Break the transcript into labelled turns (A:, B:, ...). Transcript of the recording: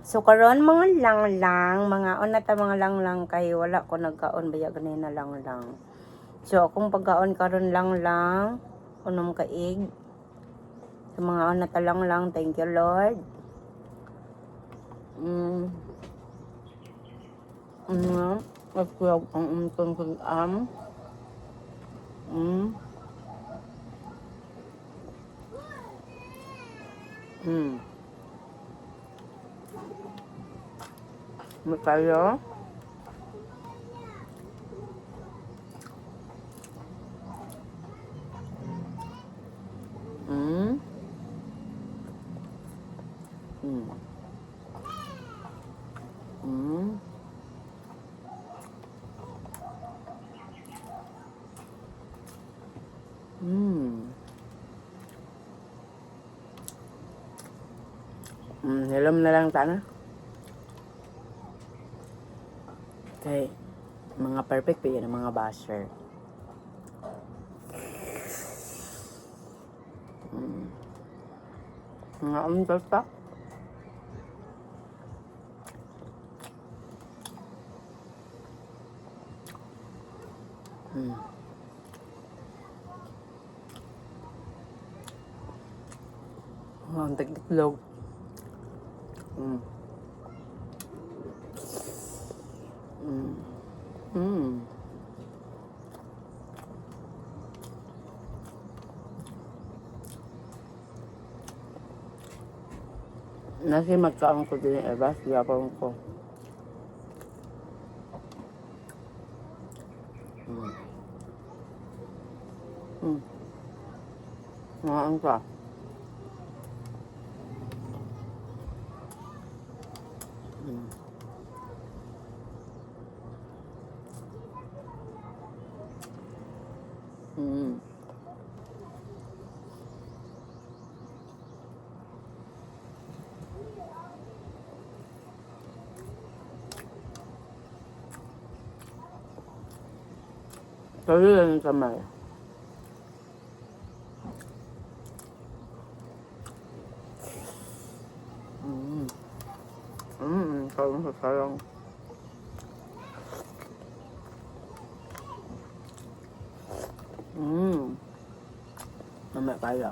A: So karon, mga lang-lang, mga una ta, mga lang-lang, kay wala ko nagkaon baya ganina, lang-lang. So akong pagkaon karon, lang-lang, unom ka egg. Sa mga una ta, lang-lang, thank you, Lord. At ang umtong am. May kayo? Hilom na lang tana. Okay. Mga perfect pa yan ang mga basher. Mga untal pa. Mga tag-itlog. Nasi magkaon ko din ebas, yapon ko. Mga ka. Tuloy lang yung kamay. Karon sa sarang. Mamaya tayo.